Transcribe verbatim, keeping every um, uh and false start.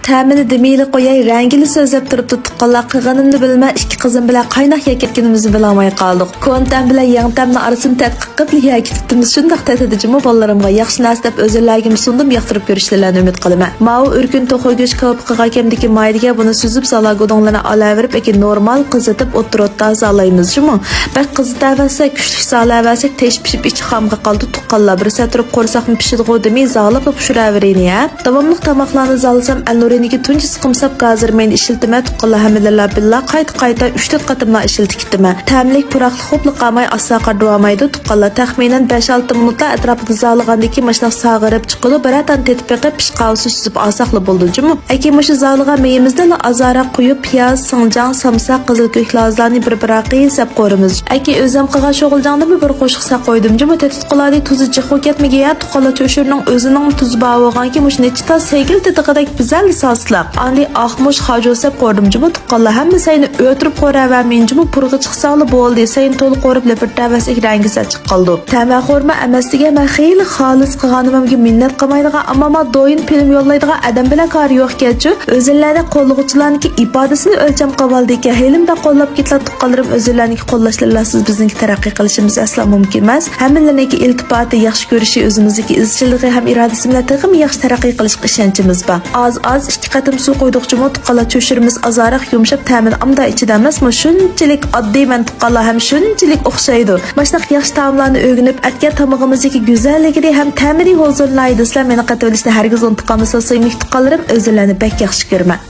تەمىنى دېمەيلى قوياي، رەڭگىلا سۆزلەپ تۇرۇپتۇ تۇغقانلار. قىلغىنىمنى بىلمەي، ئىككى قىزىم بىلەن قايناق يەپ كەتكىنىمىزنى بىلەلمەي قالدۇق. كونا تەم بىلەن يېڭى تەمنىڭ ئارىسىنى تەتقىق قىلىپ يەپ كېتىپتىمىز. شۇنداق تەتىدى جۇمۇ بالىلىرىمغا. ياخشى نەرسە دەپ ئۆزۈللەرگىمۇ سۇندۇم، ياقتۇرۇپ كۆرۈشلەرلەرنى ئۈمىد قىلىمەن. ماۋۇ ئۆركۈن توخۇ گۆش كاۋىپىغا كەمدىكى مايدىگە بۇنى سۈزۈپ، زالا گۇدۇڭلىرىنى ئالاۋېرىپ، ئەكى نورمال قىزىتىپ ئوتتۇرا ئوتتا زالايمىز جۇمۇ. بەك قىزىتاۋەرسەك، كۈچلۈك زالاۋەرسەك، تېشى پىشىپ ئىچى خامغا قالىدۇ. تۇغقانلار، بىر سەت تۇرۇپ قورساقمۇ پىشىدىغۇ دېمەي، زاغلىقلا پۇشۇراۋېرەيلى ھە. داۋاملىق تاماقلارنى زالىسام، ئەلنۇرىنىڭكى تۇنجى سىقىمساپ گازىر مېيىنى ئىشلىتىمەن. تۇغقانلار ھەممىلەرلا بىللا قايتا-قايتا ئۈچ تۆت قېتىملا ئىشلىتىپ كېتىمەن. تەملىك پۇراقلىق خوپلا قالماي ئاستا قارىدىۋالمايدۇ. تۇغقانلار تەخمىنەن بەش ئالتە مىنۇتلا ئەتراپىدا زالىغاندىن كېيىن ماشۇنداق ساغىرىپ چىقىدۇ. بىرەر دانە تېتىپ بېقىپ، پىشقانسۇ سۈزۈپ ئالساقلا بولىدۇ جۇمۇ. ئەكى مۇشۇ زالىغان مېيىمىزدىلا ئازراق قويۇپ، پىياز، سىڭجاڭ، سامساق، قىزىل كۆك لازلارنى بىر-بىر قىيساپ قورۇمىز. ئەكى ئۆزۈم قىلغان شوغۇلجاڭدىنمۇ بىر قوشۇق ساقويدۇم جۇمۇ. تېتىتقۇلاردى تۇزى جىق بولۇپ كەتمىگەن يا، تۇغقانلار چۆچۈرىنىڭ ئۆزىنىڭ تۇزى بار بولغانكى مۇشۇ نەچچە تال سەيگىل تېتىغۇدەك بىزەل ساسلىق. ئاندى ئاقمۇچ خاجۇ سەپ قوردۇم جۇمۇ. تۇغقانلار ھەممە سەينى ئۆتۈرۈپ قوراۋەرمەيمەن جۇمۇ، پۇرىقى چىقسالا بولدى. سەينى تولا قورۇپ لەپىرتەۋەرسەك رەڭگى سەل چىقىپ قالىدۇ. تەمە خورما ئەمەس دېگەن، مەن خېلى خالىس قىلغانىمەمگە مىننەت قىلمايدىغان، ئەمما ما دويىن پىلىم يوللايدىغان ئادەم بىلەن كارى يوقكەنچۇ. ئۆزۈللەردە قوللىغۇچىلارنىڭكى ئىپادىسىنى ئۆلچەم قىلىۋالدىكەن. ھېلىمدە قوللاپ كېتىلا تۇغقانلىرىم، ئۆزۈللەرنىڭكى قوللاشلىرىلا سىز بىزنىڭكى تەرەققىي قىلىشىمىز ئەسلا مۇمكىن ئەمەس. ھەممىلەرنىڭكى ئىلتىپاتى، ياخشى كۆرۈشى ئۆزىمىزدىكى ئىزچىللىقى ھەم ئىرادىسى بىلەن تېخىمۇ ياخشى تەرەققىي قىلىشقا ئىشەنچىمىز بار. ئاز-ئاز ئىككى قېتىم سۇ قويدۇق جۇمۇ، تۇغقانلار چۆچۈرىمىز ئازراق يۇمشاپ، تەمىنى ئامدا ئىچىدە ئەمەسمۇ، شۇنچىلىك ئاددىي مەن تۇغقانلار ھەم شۇنچىلىك ئوخشايدۇ. ماشۇنداق ياخشى تائاملارنى ئۆگىنىپ، ئەتكەن تامىقىمىزدىكى گۈزەللىكىنى ھەم تەمىنى ھۇزۇرلاي دېسىلەر، مېنى قېتىۋېلىشنى ھەرگىز ئۇنتۇپ قالمىسىڭىز، سۆيۈملۈك تۇغقانلىرىم، ئۆزۈللەرنى بەك ياخشى كۆرىمەن.